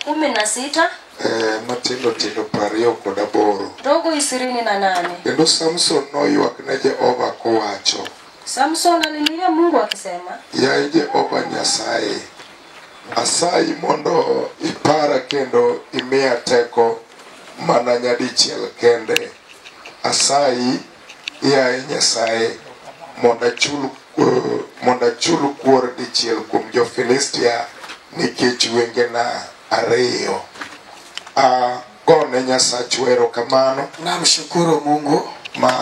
16 matindo tindo 28. Ndogo 28. Kendo Samson noywak ne Jehova kowacho, Samson alililia Mungu akisema, "Yaye Jehova Nyasaye, asayi mondo ipara kendo imiya teko mana nyadichiel kende. Asayi, yaye Nyasaye, mondo achul kuor dichiel kuom jo-Filistia nikech wengena ariyo." Agone Nyasachwa erokamano Namshukuru Mungu ma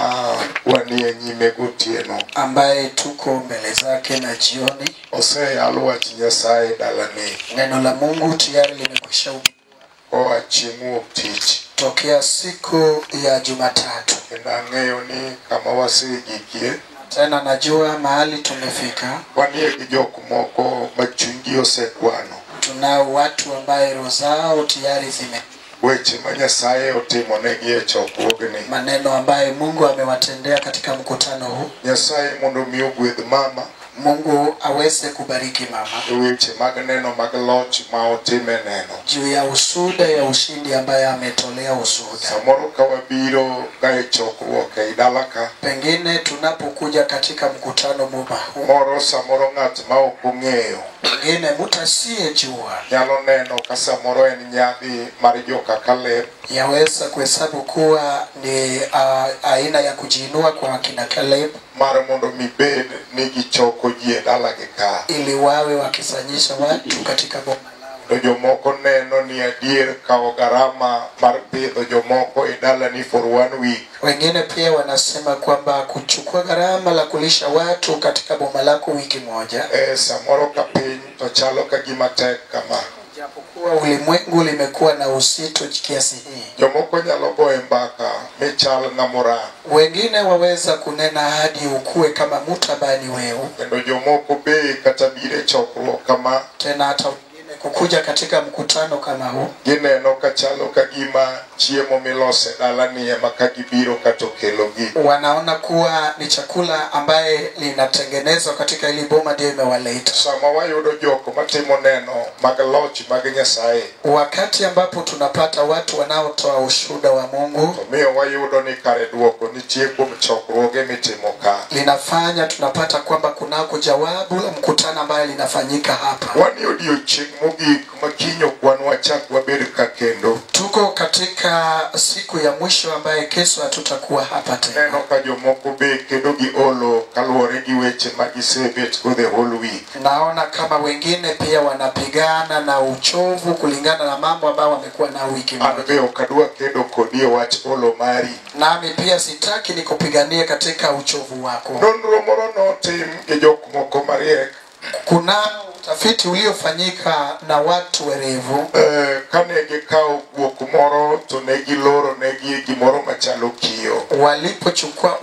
wanie nyime gotieno. Ambaye tuko mbele zake na jioni. Oseyal wach Nyasaye dalani Neno la Mungu tayari limekwisha koa chieng' wuok tich. Tokea siku ya Jumatatu. Kendo ang'eyo ni kama wasegikie, Tena najua mahali tumefika, wanie gi jok moko ma chunygi osekwano tunao watu ambaye roho zao tayari zime weche ma Nyasaye otimonegi e chokruogni. Maneno ambaye Mungu amewatendea katika mkutano huu. Nyasaye mondo mi ogwedh mama Mungu aweze kubariki mama e weche mag neno mag loch ma otime neno. Juu ya ushuhuda ya ushindi ambaye ametolea ushuhuda. Samoro ka wabiro ga e chokruok ei dala ka, Pengine tunapokuja katika mkutano boma huu, moro samoro ng'at ma ok ong'eyo pengine mtu asiyejua nyalo neno ka samoro en nyadhi mar joka Kaleb yaweza kuhesabu kuwa ni aina ya kujiinua kwa wakina Caleb mar mondo mi bed ni gichoko ji e dalagi ka. Ili wawe wakisanyisha watu katika boma lao. To jomoko neno ni adier kawo garama mar pidho jomoko e dalani for one week Wengine pia wanasema kwamba kuchukua gharama la kulisha watu katika boma lako wiki moja, samoro ka piny to chalo ka gima tek kama. Japokuwa ulimwengu limekuwa na uzito kiasi hii. Jomoko nyalo goye mbaka michal ng'amora. Wengine waweza kunena hadi ukue kama mtu ambaye ni wewe, Kendo jomoko be kata biro e chokruok kama tena hata wengine kukuja katika mkutano kama huu gineno ka chalo ka gima chiemo miloso e dalani ema ka gibiro kata okelogi. Wanaona kuwa ni chakula ambaye linatengenezwa katika hili boma ndio imewaleta. Sama wayudo jok matimo neno mag loch mag Nyasaye, Wakati ambapo tunapata watu wanaotoa ushuhuda wa Mungu, to miyo wayudo ni kare duoko nitie kuom chokruoge mitimo ka. Linafanya tunapata kwamba kunako jawabu la mkutano ambaye linafanyika hapa. Wan e odiochieng' mogik ma kiny ok wan wachak wabed ka kendo. Tuko katika siku ya mwisho ambaye kesho hatutakuwa hapa tena. Neno ka jomoko be kedo gi olo kaluwore gi weche ma gisebet go the whole week. Naona kama wengine pia wanapigana na uchovu kulingana na mambo ambayo wamekuwa nao wiki An moja. be ok adwa kedo kodi e wach olo mari. Nami pia sitaki nikupiganie katika uchovu wako. Nonro moro notim gi jok moko mariek Kuna utafiti uliofanyika na watu werevu kane gikawo guok moro to ne giloro negi gimoro machalo kio. Walipochukua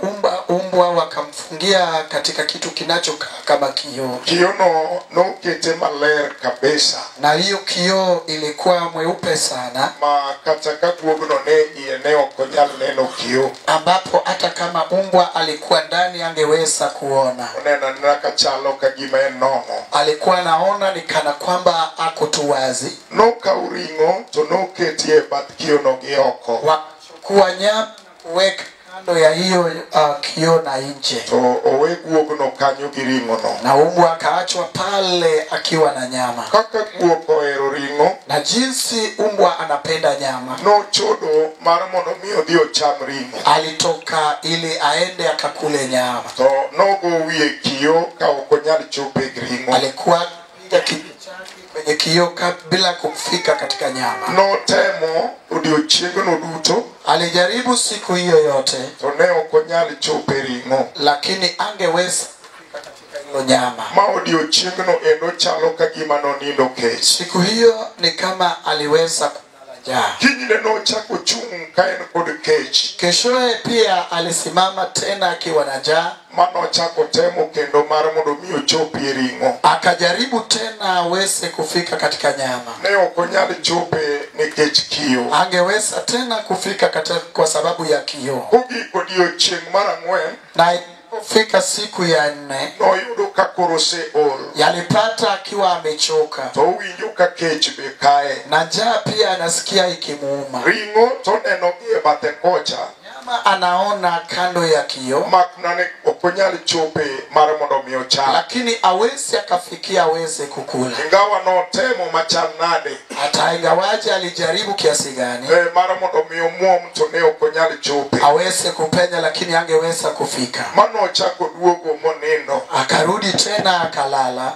umbwa wakamfungia katika kitu kinachokaa kama kioo, Kiono nokete maler kabisa na hiyo kioo ilikuwa mweupe sana, ma kata ka guogno ne iye ne ok onyal neno kio. Ambapo hata kama umbwa alikuwa ndani angeweza kuona. Oneno anena ka chalo ka gima en nono. Alikuwa anaona ni kana kwamba ako tu wazi. Nokawo ring'o to noketi e bath kiono gi oko. Wakachukua nyama kuweka kando ya hiyo kioo na nje, To owe guogno kanyo gi ring'ono. Na umbwa akaachwa pale akiwa na nyama. Kaka guok ohero ring'o, Na jinsi umbwa anapenda nyama, nochodo mar mondo mi odhi ocham ring'o. Alitoka ili aende akakule nyama. To nogo wiye kio ka ok onyal chopo e ring'o. Alikuwa akipiga kichwa chake kwenye kioo bila kufika katika nyama. Notemo odiochiengno duto Alijaribu siku hiyo yote, to ne ok onyal chopo e ring'o. Lakini angeweza kufika katika hilo nyama. Ma odiochiengno endo chalo ka gima nonindo kech. Siku hiyo ni kama aliweza kulala njaa. Kinyne nochako chung' ka en kod kech. Keshoye pia alisimama tena akiwa na njaa, Ma nochako temo kendo mar mondo mi ochopie ring'o. Akajaribu tena aweze kufika katika nyama. Ne ok onyal chope nikech kio. Angeweza tena kufika katika, kwa sababu ya kioo. Kogik odiochieng' mar ang'wen, Na Fika siku ya nne, noyudo ka koro oseol. Yalipata akiwa amechoka, To owinjo ka kech be kaye. Na njaa pia anasikia ikimuuma. Ring'o to neno gi e bathe kocha. Nyama anaona kando ya kioo, Mak mana ni ok onyal chope mar mondo mi ocham. Lakini awezi akafikia aweze kukula. Ingawa notemo machal nade. Hata ingawaje alijaribu kiasi gani, Mar mondo mi omuom to ne ok onyal chope. Aweze kupenya lakini angeweza kufika. Mano ochako duogo monindo. Akarudi tena akalala.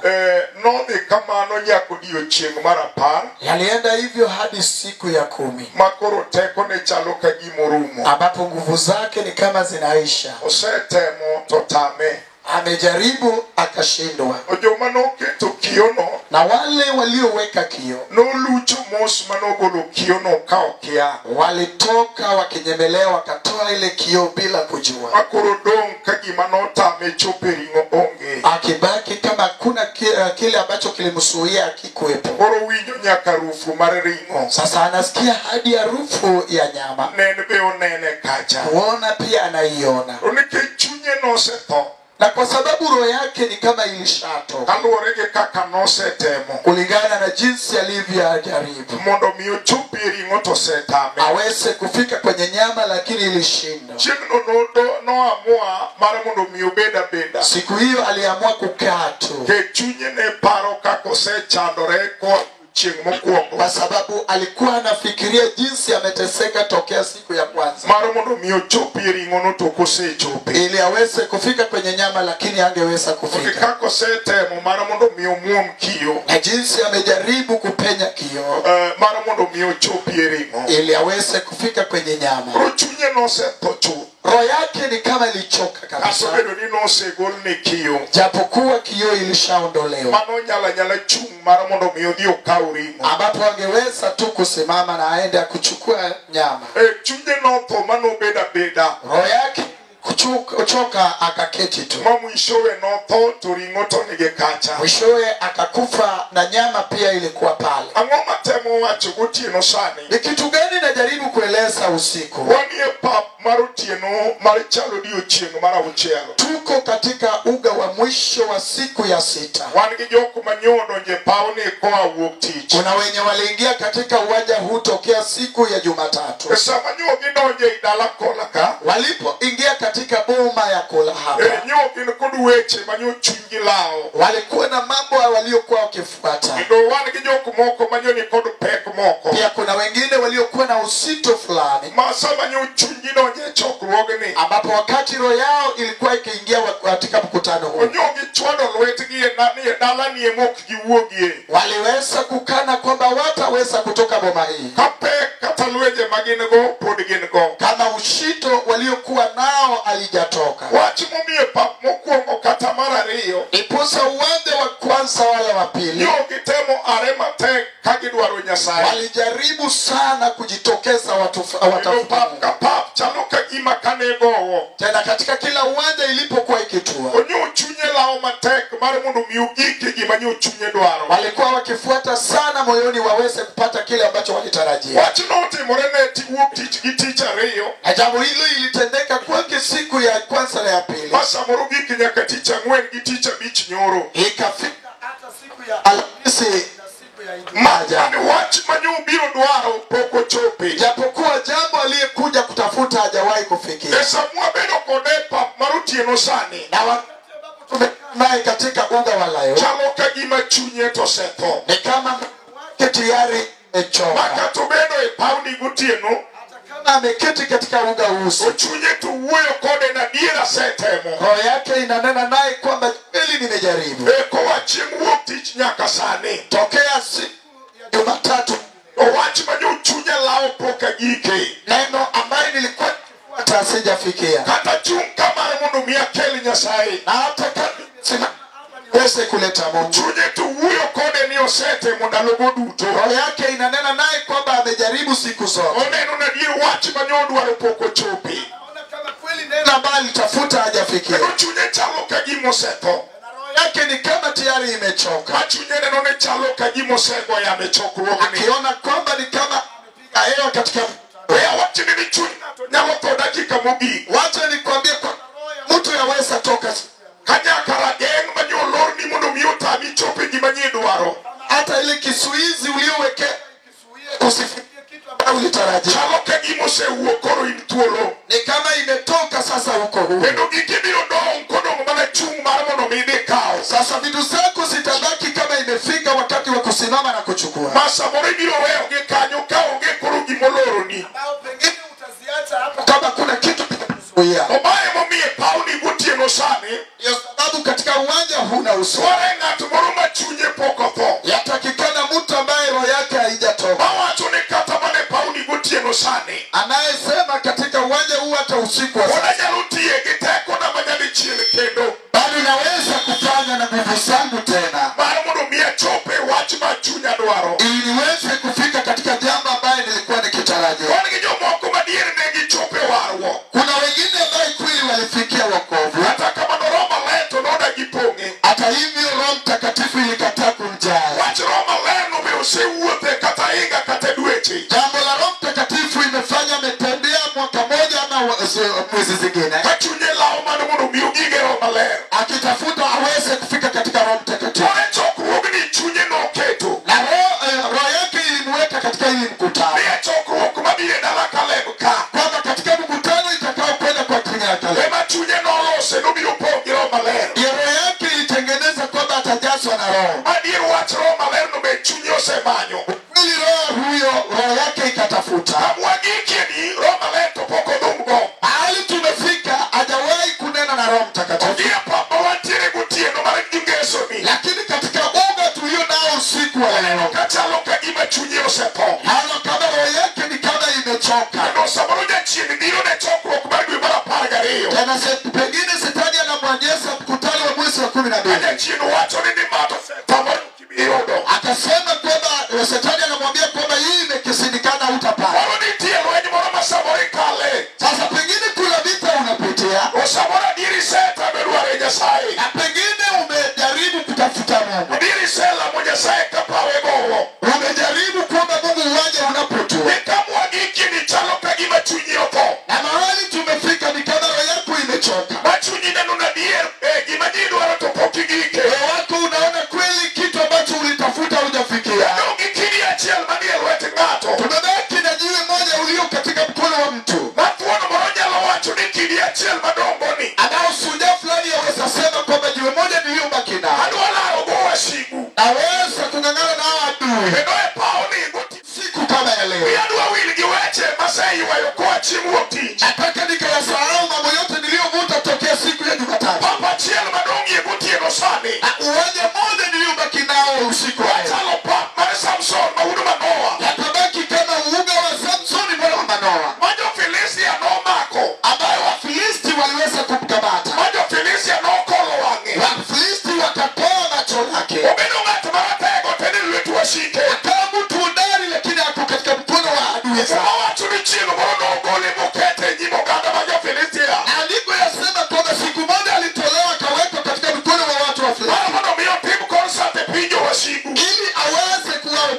Nodhi kamano nyaka odiochieng' mar 10. Yalienda hivyo hadi siku ya 10. Makoro teko ne chalo ka gima orumo. Ambapo nguvu zake ni kama zinaisha. Osetemo to tame. Amejaribu akashindwa. Joma noketo kiono, na wale walioweka kio, nolucho mos manogolo kiono ka okia. Walitoka wakinyemelea wakatoa ile kio bila kujua. Makoro dong' ka gima notame chopo e ring'o onge. Akibaki kama kuna kile ambacho kilimzuia akikuwepo. Koro winjo nyaka harufu mar ring'o. Sasa anasikia hadi harufu ya nyama. Nen be onene kacha. Kuona pia anaiona. To nikech chunye nosetho. Na kwa sababu roho yake ni kama ilishatoka. Kaluwore gi kaka nosetemo. Kulingana na jinsi alivyojaribu. Mondo mi ochopi e ring'o to osetame. Aweze kufika kwenye nyama lakini ilishindwa. Chieng'no noamua mar mondo mi obed abeda. Siku hiyo aliamua kukaa tu. Ke chunye ne paro kaka osechandore koa chieng' mokwongo. Kwa sababu alikuwa anafikiria jinsi ameteseka tokea siku ya kwanza. Mar mondo mi ochopi e ring'o no to ok osechope. Ili aweze kufika kwenye nyama lakini angeweza kufika. Kaka osetemo mar mondo mi omuom kio. Na jinsi amejaribu kupenya kio. Mar mondo mi ochopi e ring'o. Ili aweze kufika kwenye nyama. Koro chunye nosetho chuth. Roho yake ni kama ilichoka kabisa. Kata obedo ni nosegolne kio. Japokuwa kio ilishaondolewa. Mano nyala nyala chung' mar mondo mi odhi okaw ring'o. Ambapo angeweza tu kusimama na aende akuchukua nyama. Chunye notho manobedo abeda. Roho yake kuchoka akaketi tu. Ma mwishowe notho to ring'o to nigi kacha. Mwishowe akakufa na nyama pia ilikuwa pale. Ang'o matemo wacho gotieno sani? Ni kitu gani najaribu kueleza usiku? Wanie pap mar otieno mar chalo odiochieng' mar 6. Tuko katika uga wa mwisho wa siku ya 6. Wan gi jok manyo odonjo e pawni koa wuok tich. Kuna wenye waliingia katika uwanja huu tokea siku ya Jumatatu. Sama nyo gidonjo e dala kola ka, walipoingia katika boma ya kola hapa, nyo gin kod weche manyo chunygi lawo. Walikuwa na mambo waliokuwa wakifuata. Kendo wan gi jok moko manyo ni kod pek moko. Pia kuna wengine waliokuwa na uzito fulani. Ma sama nyo chunygi donjo e chokruogni, ambapo wakati roho yao ilikuwa ikiingia katika mkutano huu, nyo gichwado lwetgi e dala ni mok giwuogie. Waliweza kukana kwamba wataweza kutoka boma hii. Ka pek kata lwenje ma gin go pod gin go. Kama ushito waliokuwa nao alijatoka. Wach momiyo pap mokwongo kata mar 2. Ndiposa uwanja wa kwanza wala wa pili. Nyo gitemo are matek ka gidwaro Nyasaye. Walijaribu sana kujitokeza watafuta Pap Mungu. ka pap chalo ka gima kane gowo. Tena katika kila uwanja ilipokuwa ikitua, Onyo chunye lawo matek mar mondo mi ogike gima nyo chunye dwaro. Walikuwa wakifuata sana moyoni waweze kupata kile ambacho walitarajia. Wach notimore ne wuok tich gi tich 2. Na jambo hilo ilitendeka kwake siku ya kwanza na ya pili. Ma samoro gik nyaka tich 4 gi tich 5 nyoro. Ikafika hata siku ya Alhamisi na siku ya Ijumaa. Ma wach manyo biro dwaro pok ochope. Japokuwa jambo aliyekuja kutafuta hajawahi kufikia. E samwa bedo kode pap mar otieno sani. Na wakati ambapo tumekaa naye katika uga wa leo, chalo ka gima chunye to osetho. Ni kama wake tayari imechoka. Makata obedo e pawni gotieno, hata kama ameketi katika uga huu, chunye to wuoyo kode na adier asetemo. Roho yake inanena naye kwamba kweli nimejaribu. Koa chieng' wuok tich nyaka sani. Tokea siku ya Jumatatu, wach manyo chunye lawo pok agike. Neno ambaye nilikuwa nikifuata sijafikia. Kata chung' kamar mondo mi akel Nyasaye. Na hata kama sina niweze kuleta Mungu. Chunye to wuoyo kode ni osetemo ndalogo duto. Roho yake inanena naye kwamba amejaribu siku zote. Oneno na adier wach manyo dwaro pok ochopi. Naona kama kweli neno ambalo alitafuta hajafikia. Kendo chunye chalo ka gima osetho. Na roho yake ni kama tayari imechoka. Ma chunye neno ne chalo ka gima osego yamo e chokruogni. Akiona kwamba ni kama amepiga hewa katika Wewe wachini ni chuny ng'ato nyalo tho dakika mogik. Wacha nikwambie kwa roho ya mtu yaweza toka Kusifikia kitu ambayo ulitarajia. Chalo ka gima osewuok koro in thuolo. Ni kama imetoka sasa huko huru. Kendo giki biro dong' kodong' mana chung' mar mondo mi idhi kaw. Sasa vitu zako zitabaki kama imefika wakati wa kusimama na kuchukua. Ma samoro ibiro weyogi kanyo ka onge koro gimoloroni. Ambao pengine utaziacha hapo kama kuna kitu kitakuzuia. To mae emomiyo e pawni gotieno sani Ndio sababu katika uwanja huna uso. dware ng'at moro ma chunye pok otho. Yatakikana mtu ambaye roho yake haijatoka. Mawacho ni kata mana e pawni gotieno sani Anayesema katika uwanja huu hata usiku wa pod sasa. anyalo tiye gi tekona manyadichiel kendo Bado naweza kufanya na nguvu zangu tena. mar mondo mi achop e wach ma chunya dwaro. Ili niweze kufika katika jambo ambaye nilikuwa nikitarajia. Wan gi jomoko madier ne gichopo e warruok. Kuna wengine ambaye kweli walifikia wokovu. Kata kamano Roho Maler to nodagi pong'e. Hata hivyo Roho Mtakatifu ilikataa kumjaa. Wach Roho Maler no be osewuothe kata higa kata dweche. Jambo la Roho Mtakatifu imefanya ametembea mwaka moja ama mwezi zingine Ka chunye lawo mana mondo mi ogige Roho Maler. akitafuta aweze kufika katika Roho Mtakatifu. Koro e chokruogni chunye noketo. Na roho yake ilimweka katika hili mkutano, Ni e chokruok mabiro e dala Kaleb ka. kwamba katika mkutano itakao kwenda kwa Kenya Kaleb, Ema chunye nolose nobiro pong' gi Roho Maler. ndio roho yake ilitengeneza kwamba atajazwa na Roho. Adier wach Roho Maler no be chunye osemanyo. Kweli roho huyo, roho yake ikatafuta. Kamwagikie ni Roho Maler to pok odhumgo. Mahali tumefika, hajawahi kunena na Roho Mtakatifu, Gie pap ma wantiere gotieno mar ngesoni. lakini katika uga tulio nao usiku wa leo, Kachalo ka gima chunye osetho. naona kama roho yake ni kama imechoka. Kendo samoro jachien biro ne chokruok mar dwe mar 12. Tena pengine shetani anamwonyesha mkutano wa mwezi wa 12. Jachien wacho ni mato samoro ok ibi yudo. Akasema kwamba shetani anamwambia kwamba hii imekishindikana, hutapata. Moro nitie lweny moro ma samoro ikale. Sasa pengine kuna vita unapitia To samoro adier isetame dwaro e Nyasaye. na pengine umejaribu kutafuta Mungu, Adier iselamo Nyasaye ka pawe gowo. umejaribu kuomba Mungu uwanja unapotua, Ni kamwagikie ni chalo ka gima chunyi otho. na mahali tumefika ni kama roho yako imechoka. Ma chunyi neno nadier gima ji dwaro to pok igike. Roho wako unaona kweli kitu ambacho ulitafuta hujafikia. Dong' gi kidi achiel manie lwet ng'ato. Tumebaki na jiwe moja ulio katika mkono wa mtu Ma thuon moro nyalo wacho ni kidi achiel madongoni. ambao shujaa fulani yaweza sema kwamba jiwe moja niliyobaki nao Adwa laro go wasigu. naweza kung'ang'ana nao adui Kendo e pawni gotieno. siku kama ya leo. Wiya dwa wil gi weche maseywayo koa chieng' wuok tich. Nataka nikayasahau mambo yote niliyovuta tokea siku ya Jumatatu Pap achiel madong'ie gotieno sani. na uwanja moja niliyobaki nao usiku wa leo Chalo pap mar Samson ma wuod Manoa. yatabaki kama uga wa Samsoni mwana wa Manoa Ma jo-Filistia nomako. ambayo Wafilisti waliweza kumkamata. Ma jo-Filistia nokolo wang'e. Wafilisti wakatoa macho yake, Obedo ng'at maratego to en e lwet wasike. akawa mtu hodari, lakini ako katika mkono wa adui zake. Muma wacho ni chieng' moro nogole mokete e nyim oganda ma jo-Filistia. Andiko yasema kwamba siku moja alitolewa akawekwa katika mkono wa watu wa Mar Filisti mondo mi otim konsat e piny jowasigu. ili aweze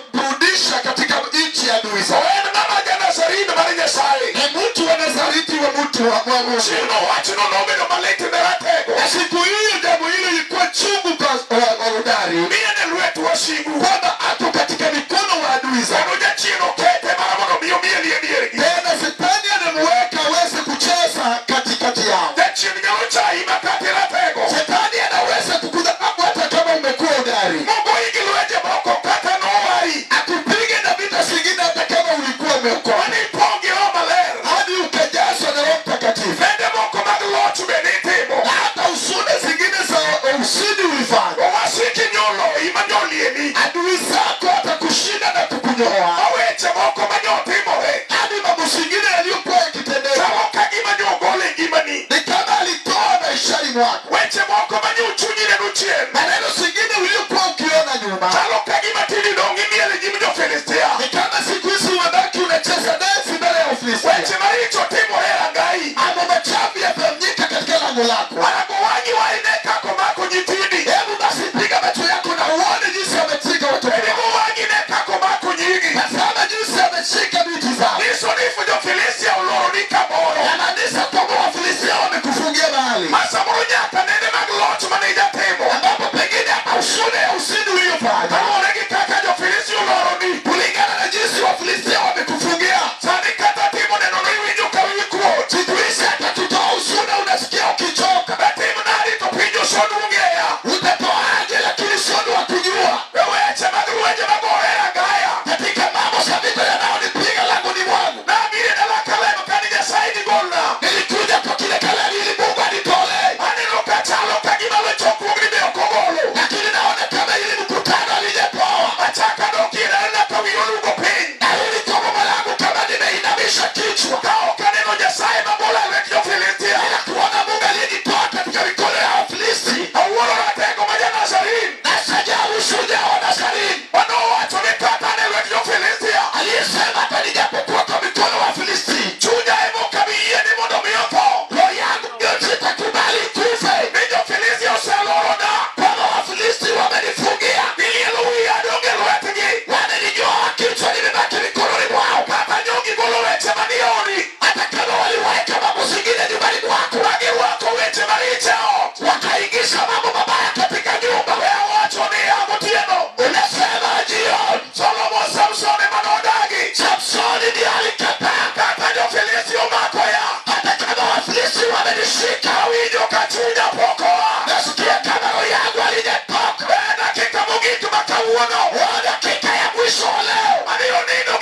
kuwaburudisha katika nchi ya adui To zao. en ng'ama ja-Nazarin mar Nyasaye. Ni mtu wa Nazareti wa mtu wa Mungu. Chieng'no wachno nobedo malit ne ratego. Na siku hiyo jambo hilo ilikuwa chungu kwa hodari, Ni en e lwet wasigu. kwamba ako katika mikono wa adui zao. Kendo jachien okete mana mondo mi omieli e diergi. Tena shetani anamuweka aweze kucheza katikati yao. Jachien nyalo chayi ma kata iratego. Shetani anaweza kukudharau hata kama umekuwa hodari, Mogoyi gi lwenje moko kata nowari. akupige na vita zingine hata kama ulikuwa umeokoka, Mane ipong' gi Roho Maler. hadi ukajazwa na Roho Mtakatifu, Fende moko mag loch be nitimo. na hata ushuhuda zingine za ushindi ulifanya. Owasiki nyoloyi ma nyolieni. Adui zako atakushinda na kukunyoa, Ma weche moko ma nyotimore. hadi mambo zingine yaliyokuwa yakitendeka Chalo ka gima nyogol e ngimani. ni kama alitoa maishani mwako. Weche moko ma nyochunyi neno chien. Maneno zingine uliyokuwa ukiona nyuma Chalo ka gima tinde dong' imiel e nyim jo-Filistia. ni kama siku hizi umebaki unacheza densi mbele ya Wafilisti. Weche maricho timore e rangai. Mambo machafu yafanyika katika lango lako. Arago wang'i wa ine kaka omako nyithindi. Hebu basi piga macho yako na uone jinsi ameshika watoto Bende wako. wang'i ne kaka omako nyigi. Tazama jinsi ameshika binti zako. Nyiso ni jo-Filistia oloroni kamoro. Yamaanisha kwamba Wafilisti wamekufungia mahali Ma samoro nyaka nene mag loch mane ijatimo. ambapo pengine hata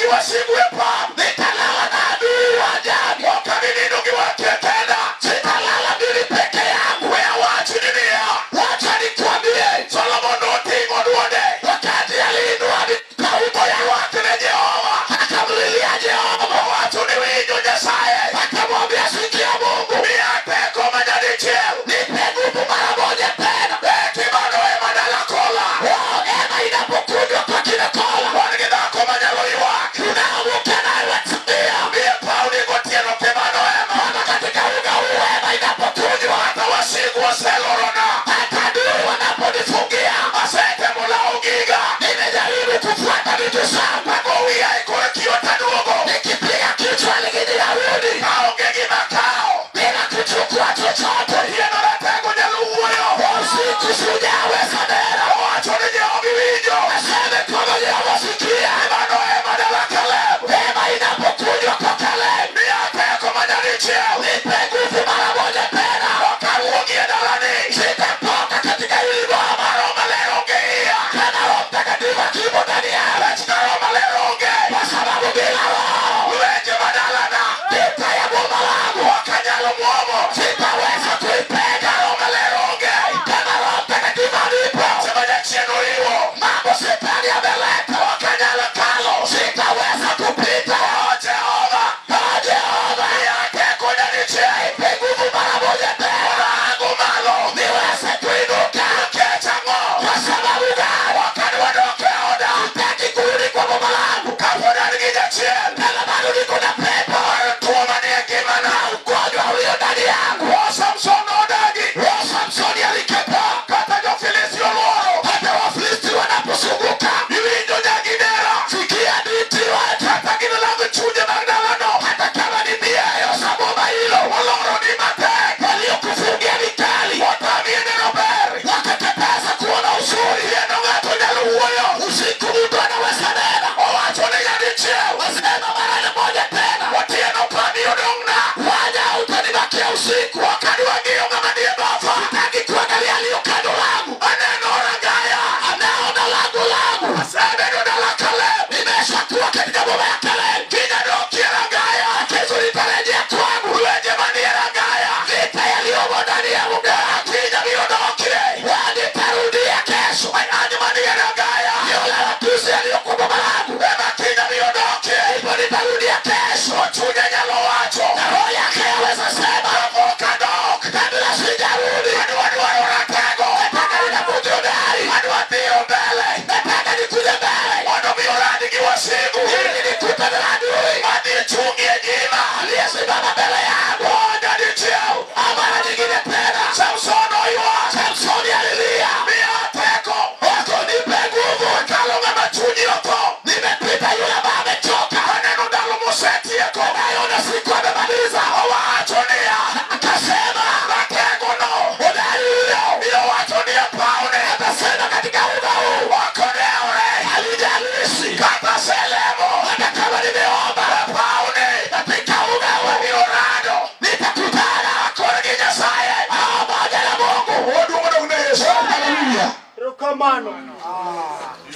gi wasigu e pap. Nitalala na adui uwanjani. Ok abi nindo gi wakia kenda. Sitalala mimi peke yangu. We awachni niya, Wacha nikwambie, Solomon noting'o dwonde wakati aliinua kauko ya ywak ne Jehova. akamlilia Jehova, Owacho ni winjo Nyasaye. akamwambia sikia Mungu, Miya teko manyadichiel. nipe nguvu mara moja tena. Eki mano ema dala kola. Oh, ema inapokunywa kwa kina kola, Wan gi dhako manyalo ywak. tunao mke anayewasikia Miye pawni gotieno kemano ema. kama katika uga huu ema inapokunywa, Kata wasigu oselorona. hata adui wanaponifungia, Asetemo lawo giga. nimejaribu kufuata vitu zangu, Ago wiya e kor kio taduogo. nikipiga kichwa lakini narudi Aonge gima kawo. bila kuchukua chochote. Otieno ratego nyalo wuoyo. Usiku sijaweza neno, Owacho ni Jehova iwinjo. aseme kwamba Jehova sikia. Mano ema dala Kaleb. Ema inapokunywa kwa Kaleb, Miya teko manyadichiel. nipe nguvu mara moja tena. Ok awuogi e dalani. Sitatoka katika hili boma Roho Maler onge iya. kama Roho Mtakatifu akiwa ndani yangu, Wach ka Roho Maler onge. kwa sababu bila Roho Lwenje madalana. vita ya boma langu Ok anyalo muomo. sitaweza kuipega. Roho Maler onge. Kama Roho Mtakatifu alipo, Sama jachien oriwo. mambo shetani ameleta, Ok anyal kalo. sitaweza kupita. Oh Jehova. Oh Jehova, Miya teko nyadichiel. nipe nguvu mara moja tena, Orango malo. niweze kuinuka. Nikech ang'o? Kwa sababu gani? Ok adwa dok e oda. Sitaki kurudi kwa boma langu Kapod an gi jachien. kama bado niko na pepo Mar tuo manie ngimana. na ugonjwa ulio ndani yangu. O Samson nodagi. Roho Samsoni alikataa, Kata jo-Filisti oluoro. hata Wafilisti wanapozunguka. Iwinjo nyagidera. Sikia binti watu, Kata ginilago chunje mag dalano. hata kama ni mia za boma hilo Oloro ni matek. waliokufungia vikali, Otamie neno ber. wakakataza kuona uzuri. Otieno ng'ato nyalo wuoyo. Usiku mtu anaweza nena, Owacho ni nyadichiel. wasema mara moja tena, Otieno pani odong'na. waja utanibakia usiku. Ok adwa ng'iyo ng'ama nie batha. Sitaki kuangalia aliyo kando langu, Aneno rangaya. anaona lango langu. Asebedo dala Kaleb. Nimeshakuwa katika boma ya Kaleb, Kiny adokie rangaya. kesho nitarejea kwangu. Lwenje manie rangaya. Vita yaliyomo ndani ya mume wangu Kiny abiro dokie. wanitarudia kesho. Ayany manie rangaya. Yule matusi yaliyokuwa boma langu Ema kiny abiro dokie. ndipo nitarudia kesho. Chunye nyalo wacho. Na roho yake yaweza sema Kapok adok. kabla sijarudi, Adwa dwaro ratego. nataka nitafute udari, Adwa dhiyo mbele. nataka nikuje mbele Mondo mi orad gi wasigu. ili nikutane na adui Madhi chungie nyima. aliyesimama mbele yangu. Oh, nyadichiel. Mara nyingine tena Samson oywak. Samsoni alilia, Miya teko. wako nipe nguvu, Kalo ng'ama chunyi otho. nimepita yule ambaye amechoka, Aneno ndalo mosetieko. naona siku amemaliza. Owacho niya. Akasema Ratego no. udari huyo, Biro wacho ni e pawne. akasema katika uga huu Ok odewre. halijalishi Kata selemo. hata kama nimeomba E pawne. katika uga huu Abiro rado. nitakutana Kod gi Nyasaye. pamoja na Mungu. Oduong' odong' ne Yesu. Haleluya.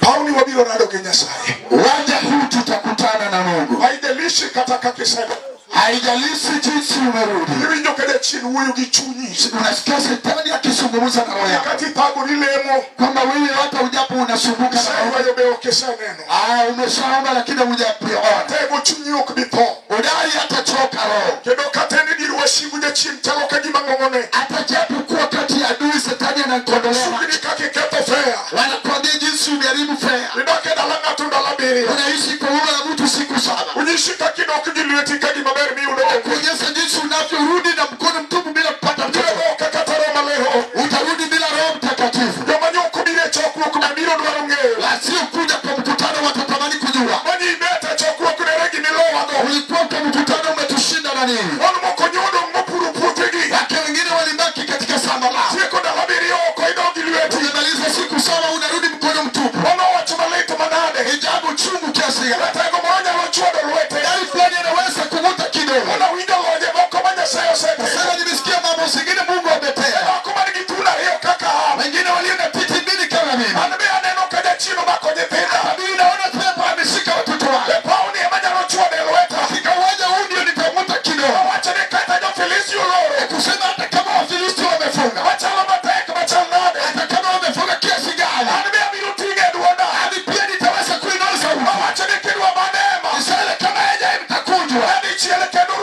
Pawni wabiro rado gi Nyasaye. Uwanja huu tutakutana na Mungu, Haijalishi kata kaka isedo. haijalishi jinsi umerudi. Iwinjo ka jachien wuoyo gi chunyi. Unasikia shetani akizungumza na roho yako Kata ithagori lemo. kwamba wewe hata ujapo unasumbuka na roho. Iseywayo be ok iseneno. Ah, umeshaomba lakini hujaona. Tego chunyi ok bi tho. Udari hatachoka roho, Kendo kata en e dier wasigu jachien chalo ka gima ng'ong'one. hata japo kuwa kati ya adui shetani anakondolea macho. Sugni kaka iketho fea. Wanakuambia jinsi umeharibu fea, Idak e dala ng'ato ndalo abiriyo. unaishi kwa ua la mtu siku 7. Onyisi kaka idok gi lweti ka gima ber miyudo onge. Kuonyesha jinsi unavyorudi na mkono mtupu bila kupata mtoto. Tego kaka kata Roho Maler onge. Utarudi bila Roho Mtakatifu. Joma ne ok obiro e chokruok mabiro dwaro ng'eyo. Wasiokuja kwa mkutano watatamani kujua Mani ibet e chokruok nere gimilowago. ulikuwa kwa mkutano umetushinda na nini. Wan moko nyodong' mopuro puothegi. Wake wengine walibaki katika shamba lao. Tieko ndalo abiriyo oko idok gi lweti. Umemaliza siku 7 unarudi mkono mtupu. Mano wach malit manade. Ni jambo chungu kiasi gani? Ratego moro nyalo chwado lwete. Gari fulani anaweza kuvuta kidogo. Mana winjo lonje moko ma Nyasaye osetimo. Sasa nimesikia mambo zingine Mungu ametenda. Moko man gi thuno ariyo kaka an. Wengine walio na titi mbili kama mimi. An be aneno ka jachien omako nyithinda. Mimi naona pepo ameshika watoto wangu. E pawni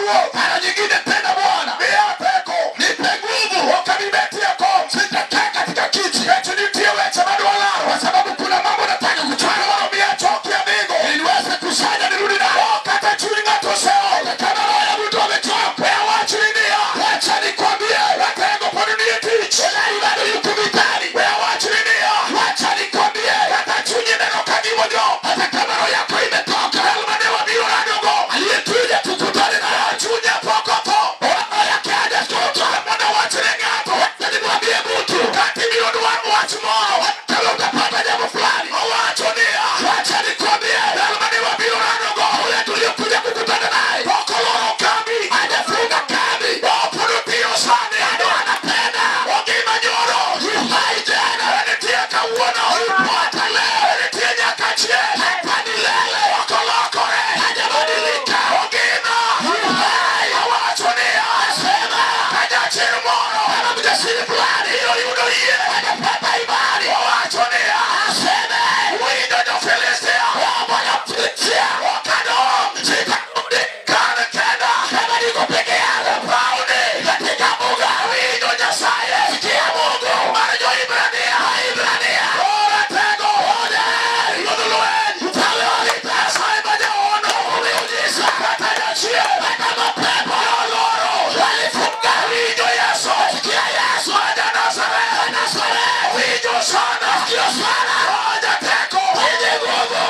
Ruoth. Mara nyingine tena Bwana, Miya teko. Nipe nguvu. Ok abi betie kom. Sitakaa katika kiti. Nikech nitie weche madwa laro. Kwa sababu kuna mambo nataka kuchukua. Madwaro miya choki adhigo. Ili niweze kusanya nirudi nayo. Kata chuny ng'ato oseol. Hata kama roho ya mtu amechoka. We awachni niya. Wacha nikwambie. Ratego pod nie tich. Hodari bado yuko vitani. We awachni niya. Wacha nikwambie. Kata chunyi neno ka gimojok. Hata kama roho yako imetoka. Jal mane wabiro radogo. Aliyetuja tukutane naye. Chunye pok otho. Roho yake hajachoka. Mondo awachne ng'ato. Wacha nimwambie mtu. Kata ibiro dwaro wach moro. Kama utapata jambo fulani. Owacho niya. Wacha nikwambie. Jal mane wabiro radogo. Yule tuliyokuja kukutana naye. Pok oloro kambi. Hajafunga kambi. Pod otiyo sani. Bado anapenda. Ogima nyoro. Yu hai jana. Nitie kawuono. Yupo hata leo. Nitie nyaka chieng'. Hata milele. Ok olokore. Hajabadilika. Ogima. Yu hai. Owacho niya. Nasema. Ka jachir moro. Kama mjasiri fulani. Biro yudo yie. Atapata imani. Owacho niya. Aseme. Winjo jo-Filistia. Bwana Mfilistia. Ok adong'. Sitarudi. Kar kenda. Kama niko peke yangu. Pauni. Katika mbuga. Winjo Nyasaye. Sikia Mungu. Mar jo-Hibrania. Waibrania. Oratego. Hodari. Ruodh lweny. Mfalme wa vita. Nyasaye ma jahono. Miujiza. Kata jachien. Hata mapepo. Joloro. Walifunga. Winjo Yesu. Sikia Yesu. Ma ja-Nazareth. Nazareth. Winjo sana. Sikia sana. Jateko. Mwenye nguvu.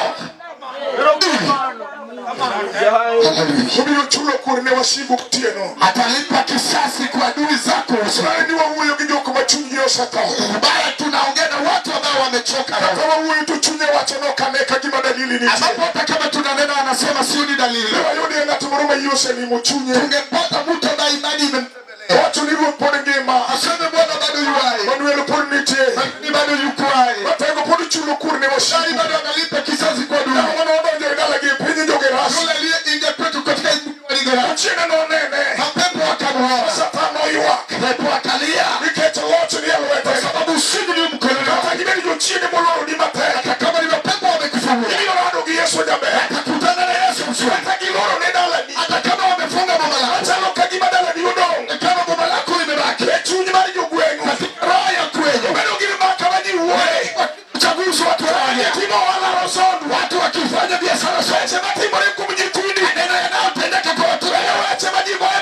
Obiro chulo kuor ne wasigu gotieno. Atalipa kisasi kwa adui zako usiku. Sani ni wawuoyo gi jok ma chunygi osetho. Ubaya tunaongea na watu ambao wamechoka roho. Kata wawuoyo to chunye wacho ni ok ane ka gima dalili nitie. Ambapo hata kama tunanena anasema sioni dalili. Ne wayudie ng'at moro ma yie oselimo chunye. Tungempata mtu ambaye imani imemtembelea. Owacho ni Ruoth pod ngima. Aseme Bwana bado yu hai. Manuel pod nitie. Lakini bado yuko hai. Ratego pod chulo kuor ne Bali wasigu. bado analipa kisasi kwa adui. Ng'ama nodonjo e dalagi e piny jo-Gerasi. Yule aliyeingia kwetu katika nchi ya Gerasi. Chieng'no nonene. Mapepo wakamuona. Satan noywak. Pepo akalia. Nikech loch ni e lwete. Kwa sababu ushindi ni mkononi Kata wake. gibed jochiende moloroni matek. Hata kama ni mapepo wamekufunga. Ibiro rado gi Yesu jaber. Atakutana na Yesu mzuri. Kata giloro ne dalani. Hata kama wamefunga boma lako. Machalo ka gima dalani odong'. Kama boma lako limebaki. E chuny mar jogweng'u. Katika roho ya kwenye. Bedo gi maka ma ji wuoye. Uchaguzi watu wanaongea. Timo ohala rosondu. Watu wakifanya biashara Weche matimore kuom nyithindi. Maneno yanayotendeka kwa watu Weche ma ji goye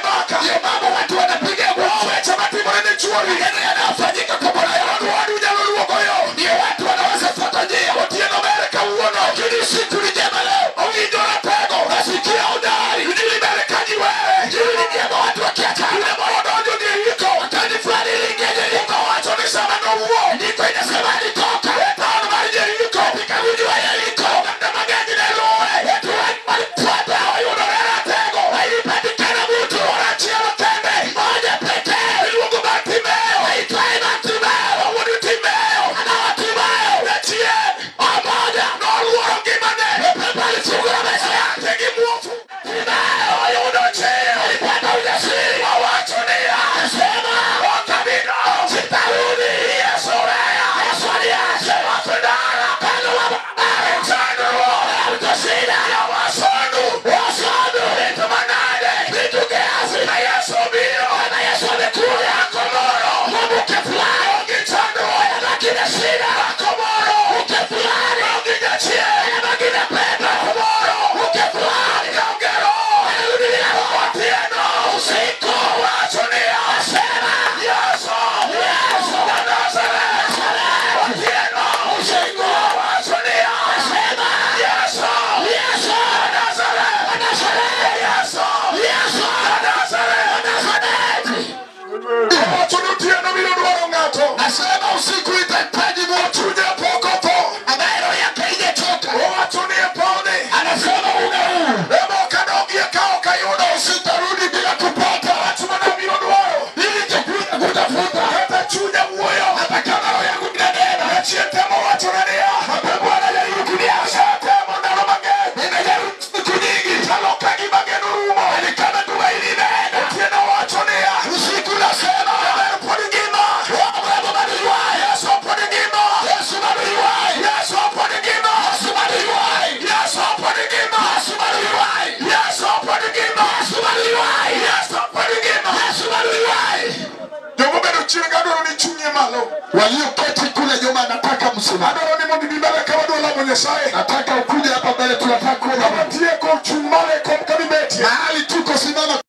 usimame. Adwaro ni mondo ibi mbele ka wadwa lamo Nyasaye. Nataka ukuje hapa mbele, tunataka kuomba. Kama tieko chung' malo e kom kama ibetie. Mahali tuko, simama.